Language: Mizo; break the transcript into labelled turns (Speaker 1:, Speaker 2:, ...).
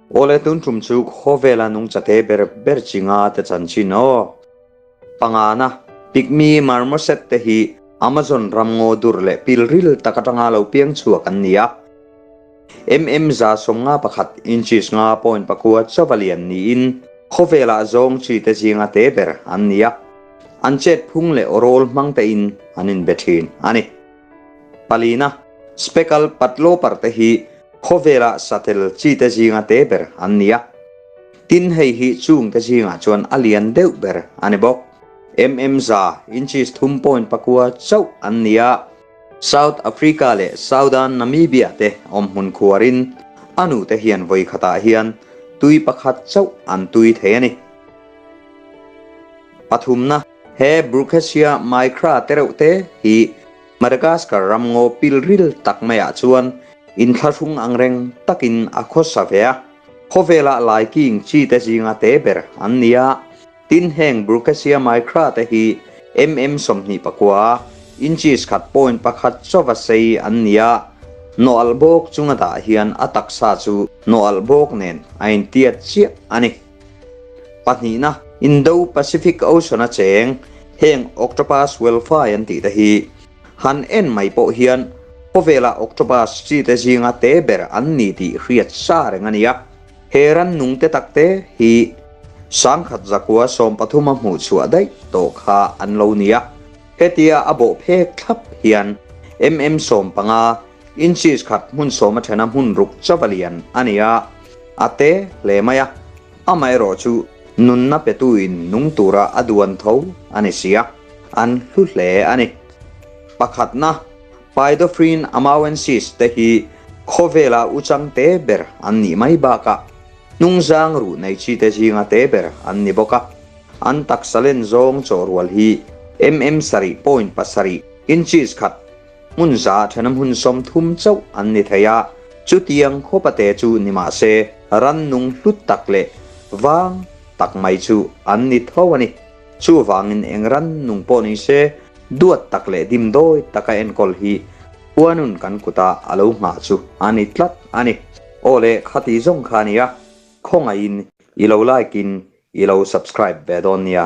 Speaker 1: Awle tun tum chu khawvela nungchate ber ber chi nga te chanchin aw. Pangana, Pygmy marmoset te hi Amazon ramngaw dur leh pilril tak atanga lo piang chhuak an ni a. MM 151, inches 5.9 chauha lian niin khawvelah zawng chi te zinga te ber an ni a. An chet phung leh awrawl hmang tein an inbe thin a ni. Palina, Speckle padloper te hi Khawvelah satel chi te zinga te ber an ni a, tin hei hi chung te zingah chuan a lian deuh ber a ni bawk. MM za, inches 3.9 chauh an ni a, South Africa leh Southern Namibia te awmhmun khuarin a nu te hian vawi khatah hian tui pakhat chauh an tui thei a ni. Pathumna, He Brookesia micra tereuh te hi Madagascar ramngaw pilril tak maiah chuan inthlahrung angreng takin a khawsa ve a. Khawvela laiking chi te zinga te ber an ni a, tin heng Brookesia micra te hi mm 29, inches 1.1 chauva sei an ni a, nawh alh bawk chunga dah hian a taksa chu nawh alh bawk nen a intiat chiah a ni. Pahnihna, Indo-Pacific Ocean-a cheng heng octopus welfi an tih te hi han en mai pawh hian khawvela octopus chi te zinga te ber an ni tih hriat sa reng a ni a. He rannung te tak te hi 1113 a hmuh chhuah daih tawh kha an lo ni a. Hetia a bawh phek thlap hian mm 15, inches khat hmun sawma thena hmun ruk chauha lian a ni a, a te hle mai a. Amaherawh chu nunna petuin nung tura a duan tho a ni si a, an hlu hle a ni. Pakhatna, Paedophryne amauensis te hi khawvela uchang te ber an nih mai bakah hnungzang ruh nei chi te zinga te ber an ni bawk a. An taksa len zawng chawhrual hi mm 7.7, inches khat, Hmun za thenawm hun 30 chauh an ni thei a, chutiang khawpate chu ni mah se rannung hlut tak leh vang tak mai chu an ni tho a ni. Chuvangin eng rannung pawh ni se duat tak leh dimdawi taka enkawl hi khuanun kan kuta a lo nghah chu a ni tlat a ni. Aw le, khati zawng kha a nia, khawngaihin i lo like in i lo subscribe ve dawn nia.